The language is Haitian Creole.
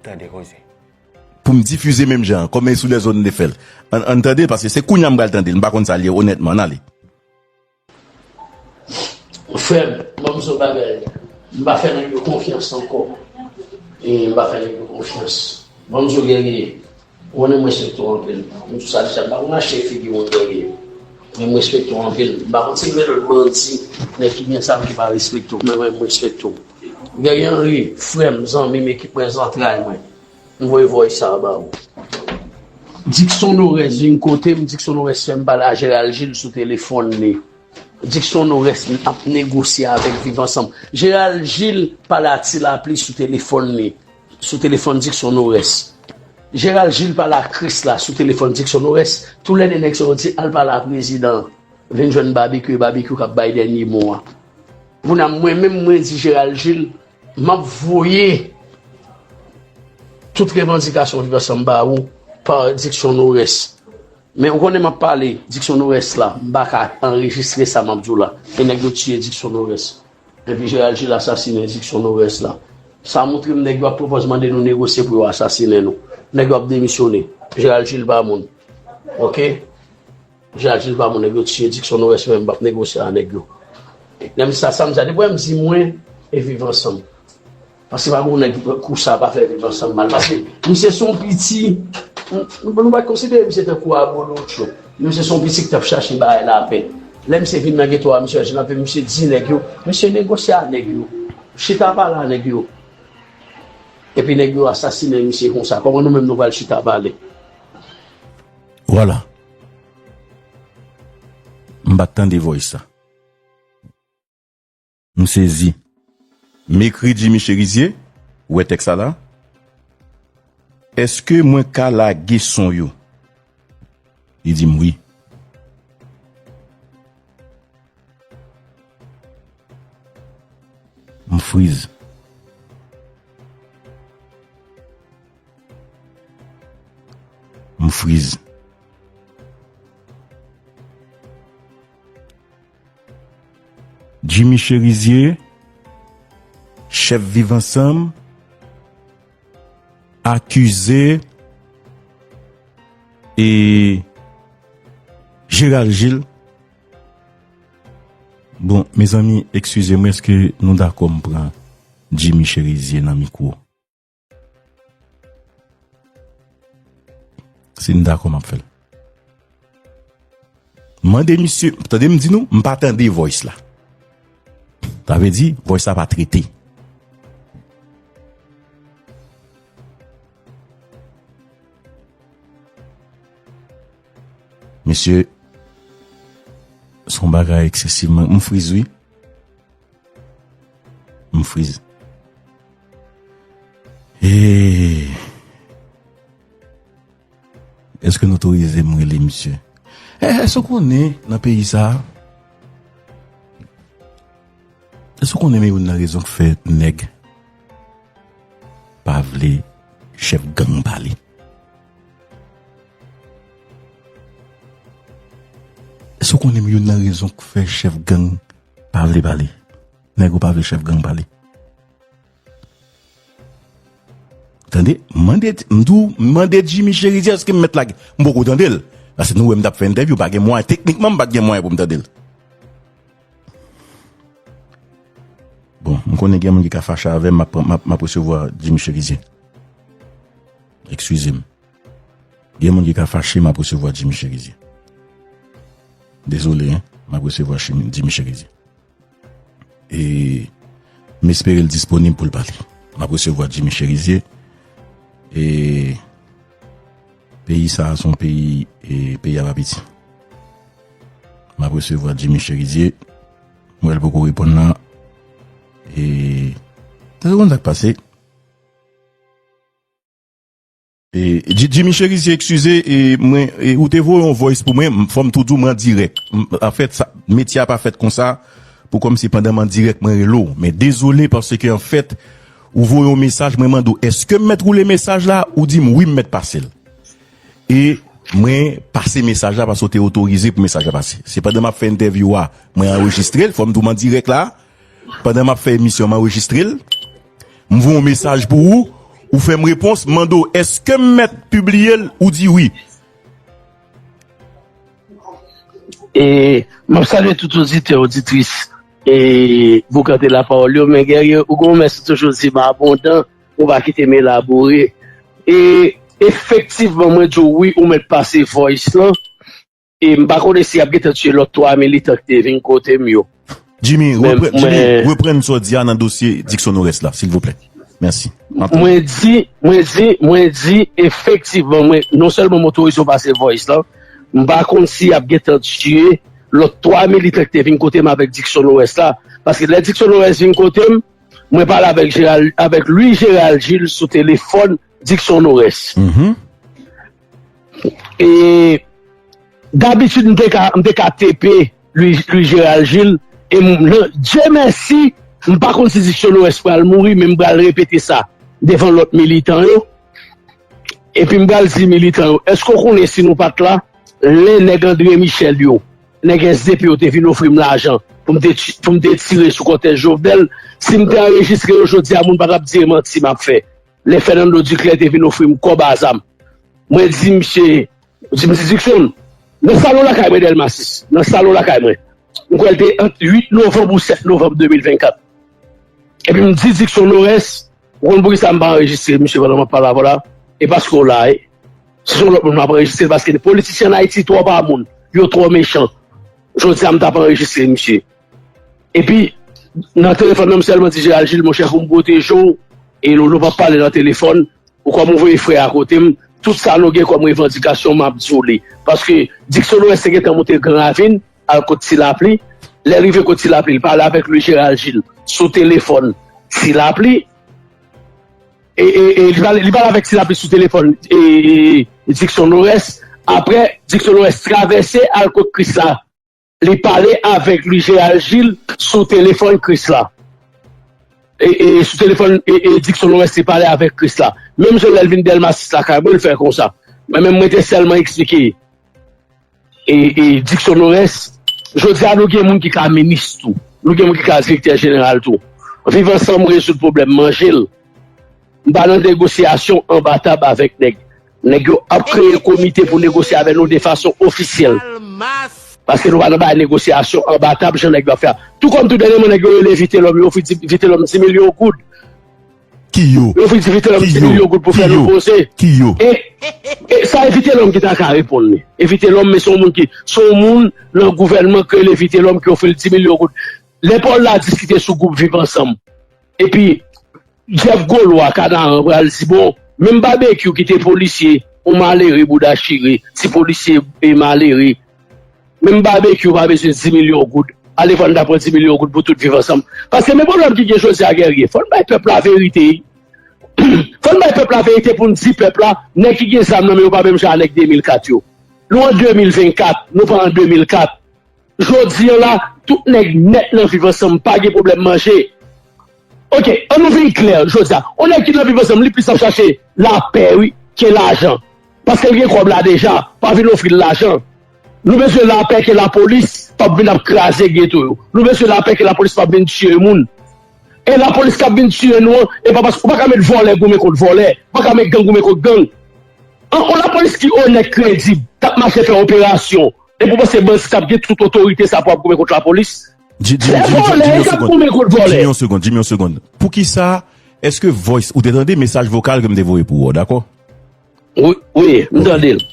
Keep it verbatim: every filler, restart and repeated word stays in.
Tande koze. Pou m difize menm jan an, kòm e sou lèzòn de fè l. Ann, ann tande l, paske se kounye a m pral tande l. M pa konn sa l ye, onètman. Ann ale. Frè m, ban m di w bagay. M pa fè nèg yo konfyans ankò. E m pa fè nèg yo konfyans. Ban m di w, Guerrier, ou konnen m respekte w anpil. M di w sa deja, m pa konn achte figi moun, Guerrier. Men m respekte w anpil. M pa konn si gen lòt bandi, nèg ki gen zam ki pa respekte w. Men mwen, m respekte w. Guerrier Henry, frè m, zanmi m, ekip mwen, zantray mwen. M voye voice sa a ba ou. Dickson Norès vin kote m, Dickson Norès fè m pale a Gérald Gilles sou telefòn li. Dickson Norès ap negosye avèk Viv Ansanm. Gérald Gilles pale a Ti Lapli sou telefòn li, sou telefòn Dickson Norès. Gérald Gilles pale a Krisla sou telefòn Dickson Norès. Toulède nèg sa yo di al pale a prezidan an. Vin jwenn Babekyou, e Babekyou k ap bay dènye mo a. Kounye a, mwen menm, mwen di Gérald Gilles, m ap voye tout revandikasyon Viv Ansanm ba ou pa Dickson Norès. Men ou konnen m ap pale, Dickson Norès la, m pa ka anrejistre sa m ap di w la. E nèg yo tiye Dickson Norès. Epi Gérald Gilles asasinen Dickson Norès la. Sa montre m nèg yo ap pran pòz mande nou negosye pou yo asasinen nou. Nèg yo ap demisyone. Gérald Gilles pa moun. Oke? Jajil pa moun nèg yo tiye Dickson Norès, mwen m p ap negosye a nèg yo. Lè m sa, sa m di a, depi w wè m di mwen e Viv Ansanm. Paske pa gen nèg kou sa pa fè Viv Ansanm mal. Paske misye se yon piti, nou, nou pa konsidere misye tankou abolotcho. Misye se yon piti ki t ap chache bay lapè. Lè misye vin nan geto a, misye jwenn lapè, misye di nèg yo, misye negosye a nèg yo. Chita pale a nèg yo. Epi nèg yo asasinen misye konsa. Kòman nou menm nou pral chita pale? Vwala. M pa t tande voice sa. M sezi. M ekri Jimmy Cherizier, ou wè tèks sa la? Èske mwen ka lage son yo? Li di m wi. M friz. M friz. Jimmy Cherizier, chèf Viv Ansanm, akize e Gérald Gilles. Bon, mezanmi, eskize mwen, èske nou dakò m pran Jimmy Cherizier nan mikwo? Si n dakò, m ap fè l. Mande misye, tande m di nou, m pa tande voice la. Sa vle di, voice la pa trete. Mesye, se yon bagay eksesivman, m friz wi. M friz. E, èske n otorize m rele misye? E, èske w konnen nan peyi sa a? Èske w konnen men youn nan rezon k fè nèg pa vle chèf gang pale? Èske w konnen youn nan rezon k fè chèf gang pa vle pale? Nèg yo pa vle chèf gang pale. Tande, m mande, m di w, m mande Jimmy Cherizier, èske m mèt lage? M poko tande l. Paske nou wè m t ap fè entèvyou, pa gen mwayen, teknikman m pa t gen mwayen pou m tande l. Bon, m konnen gen moun ki ka fache avè m, m ap, m ap, m ap resevwa Jimmy Cherizier. Eskize m. Gen moun ki ka fache, m ap resevwa Jimmy Cherizier. Dezole, en, m ap resevwa Jimmy Cherizier. E m espere l disponib pou l pale. M ap resevwa Jimmy Cherizier. E peyi sa a se yon peyi, e peyi a pa piti. M ap resevwa Jimmy Cherizier. M wè l poko reponn nan. E, tande w konn sa k pase? E, Ji-, Jimmy Cherizier, eskize, e, mwen, e, ou te voye yon voice pou mwen, m, fò m tou di w, mwen an dirèk. M, anfèt, sa, metye a pa fèt konsa, pou kòmsi pandan m an dirèk, mwen rele w. Men dezole, paske anfèt, ou voye yon mesaj, mwen mande w, èske m mèt woule mesaj la? Ou di m wi, m mèt pase l. E mwen pase mesaj la, paske w te otorize pou mesaj la pase. Se pandan m ap fè entèvyou a, mwen anrejistre l, fò m di w m an dirèk la. Pandan m ap fè emisyon, m anrejistre l. M voye yon mesaj pou ou. Ou fè m repons, m mande w, èske m mèt pibliye l? Ou di wi. E m ap salye tout oditè, oditris e Boukante Lapawòl yo, men Guerrier, ou gen yon mès ou toujou di m abondan, ou pa kite m elabore. E efektivman, mwen di w wi, ou mèt pase voice lan. E m pa konnen si y ap gentan tiye lòt twa militan ki te vin kote m yo. Jimmy, repre, Jimmy, reprann sa w di a nan dosye Dickson Norès la, silvouplè. Mèsi. Mwen di, mwen di, mwen di, efektivman, mwen, non sèlman m otorize w pase voice lan, m pa konn si y ap gentan tiye lòt twa militan ki te vin kote m avèk Dickson Norès la. Paske lè Dickson Norès vin kote m, mwen pale avèk Gérald, avèk Louis Gérald Gilles sou telefòn Dickson Norès. E dabitid, m te ka, m te ka tepe Louis, Louis Gérald Gilles. E m, Dye mèsi, m pa konn si Dickson Norès pral mouri, men m pral repete sa devan lòt militan yo. Epi m pral di militan yo, èske w konnen si nou pa t la, lè nèg André Michel yo, nèg S D P yo te vin ofri m lajan pou m te, pou m te tire sou kòtèj Jovenel, si m te anrejistre yo jodi a, moun pa t ap di e manti m ap fè. Lè Fernando Duclair te vin ofri m kòb a zam, mwen di misye, di m di Dickson, nan salon lakay mwen Dèlma sis, nan salon lakay mwen, m kwè l te ant uit novanm ou sèt novanm de mil vennkat. Epi m di Dickson Norès, ou konn poukisa m pa anrejistre misye pandan m ap pale avè w la? E paske w la, e. Si se yon lòt moun m ap anrejistre l, paske politisyen ann Ayiti twò pa moun, yo twò mechan. Jodi a m t ap anrejistre misye. Epi nan telefòn nan m sèlman di Gérald Gilles, monchè, pou m pwoteje w, e nou, nou p ap pale nan telefòn, ou kòm ou voye frè a kote m, tout sa nou gen kòm revandikasyon, m ap di w li. Paske Dickson Norès te gentan monte Gran Ravin, al kot Ti Lapli. Lè l rive kot Ti Lapli, li pale avèk Louis Gérald Gilles sou telefòn Ti Lapli. E, e, e li pale, li pale avèk Ti Lapli sou telefòn e, Dickson Norès. Apre, Dickson Norès travèse al kot Krisla. Li pale avèk Louis Gérald Gilles sou telefòn Krisla. E, e sou telefòn e, e Dickson Norès te pale avèk Krisla. Menm jan lè l vin Dèlma sis lakay mwen, l fè konsa. Mwen menm, mwen te sèlman eksplike e, e Dickson Norès, jodi a nou gen moun ki ka minis tou. Nou gen moun ki ka direktè jeneral tou. Viv Ansanm rezoud pwoblèm manje l. M pa nan negosyasyon anba tab avèk nèg. Nèg yo ap kreye komite pou negosye avèk nou de fason ofisyèl. Paske nou pa nan bagay negosyasyon anba tab jan nèg yo ap fè a. Tou kòm tou dènyèman nèg yo rele Vitelòm, yo ofri di- Vitelòm dis milyon goud. Ki yo? Yo ofri di Vitelòm dis milyon goud pou fè nou poze. Ki yo? E, e sa e Vitelòm ki ta ka reponn li. E Vitelòm, men se yon moun ki, se yon moun nan gouvènman ki rele Vitelòm ki ofri l dis milyon goud. Lè Paul la diskite sou gwoup Viv Ansanm. Epi Jeff Golwa, Kanaran, pral di, bon, menm Babekyou ki te polisye, yon malere bouda chire, ti polisye e malere. Menm Babekyou pa bezwen dis milyon goud. Ale fò n ta pran dis milyon goud pou tout Viv Ansanm. Paske men pwoblèm ki gen jodi a, Guerrier, fò n bay pèp la verite. Fò n bay pèp la verite pou n di pèp la, nèg ki gen zam nan men yo pa menm jan a nèg de mil kat yo. Nou an de mil vennkat, nou pa an de mil kat. Jodi a la, tout nèg nèt nan Viv Ansanm pa gen pwoblèm manje. Oke, an nou vin klè jodi a. Yon nèg ki nan Viv Ansanm, li plis ap chache lapè, wi, ke lajan. Paske l gen kòb la deja, pa vin ofri l lajan. Nou bezwen lapè ke lapolis p ap vin ap kraze geto yo. Nou bezwen lapè ke lapolis p ap vin tiye moun. E lapolis k ap vin tiye nou an, e pa paske ou pa ka met vòlè goumen kont vòlè, ou pa ka met gang goumen kont gang. An, yon lapolis ki onèt, kredib, k ap mache fè operasyon, epi w panse bandi k ap gen tout otorite sa pou ap goumen kont lapolis? Se vòlè k ap goumen kont vòlè. Jimmy, yon segonn, Jimmy, yon segonn. Poukisa, èske voice, ou te tande mesaj vokal ke m te voye pou ou, dakò? Wi, wi, m tande l.